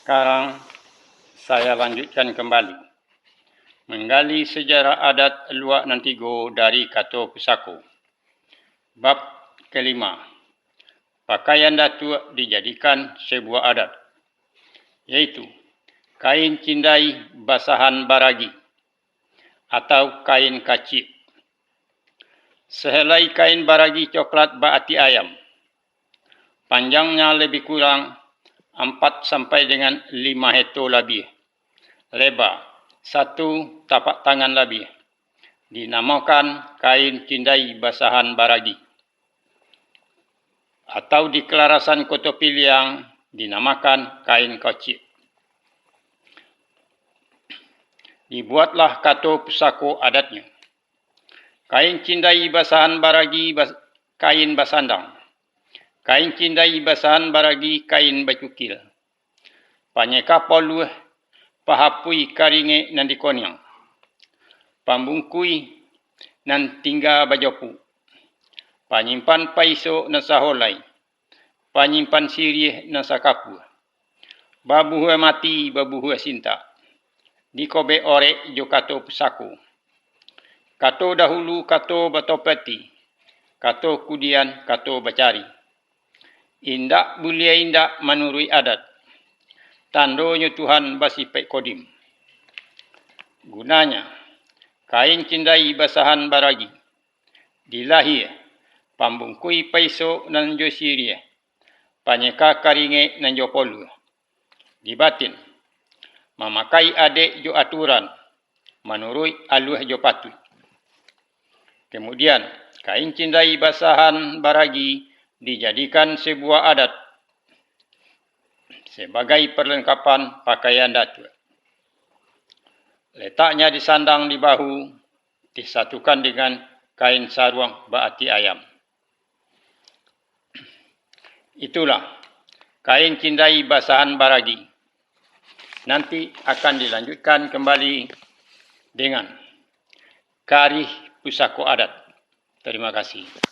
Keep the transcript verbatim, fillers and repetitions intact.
Sekarang, saya lanjutkan kembali menggali sejarah adat luak nan tigo dari kato pusako. Bab kelima, pakaian datuak dijadikan sebuah adat, yaitu kain cindai basahan baragi atau kain kaciak. Sehelai kain baragi coklat baatik ayam. Panjangnya lebih kurang empat sampai dengan lima heto labiah, leba satu tapak tangan labiah, dinamakan kain cindai basahan baragi. Atau di kalarasan Koto Piliang dinamakan kain kaciak. Dibuatlah kato pusako adatnyo. Kain cindai basahan baragi bas-, kain basandang. Kain cindai basahan baragi kain bacukil. Panyeka poluah, pahapui karingek nan dikoniang. Pambungkui nan tingga bajopuk. Panyimpan paisok nan saholai. Panyimpan siriah nan sakapua. Babuhua mati, babuhua sintak. Dikobek orek jo kato pusako. Kato dahulu kato batopeti, kato kudian kato bacari. Indak buliah indak manuruik adat. Tandonyo Tuhan basipaik kodim. Gunanya, kain cindai basahan baragi. Di lahia, pambungkui paisok nan jo siriah, panyeka karingek nan jo poluah. Di batin, mamakai adek jo aturan, manuruik aluah jo patuik. Kemudian, kain cindai basahan baragi dijadikan sebuah adat sebagai perlengkapan pakaian datuak. Letaknya disandang di bahu, disatukan dengan kain saruang baatik ayam. Itulah kain cindai basahan baragi. Nanti akan dilanjutkan kembali dengan karih pusako adat. Terima kasih.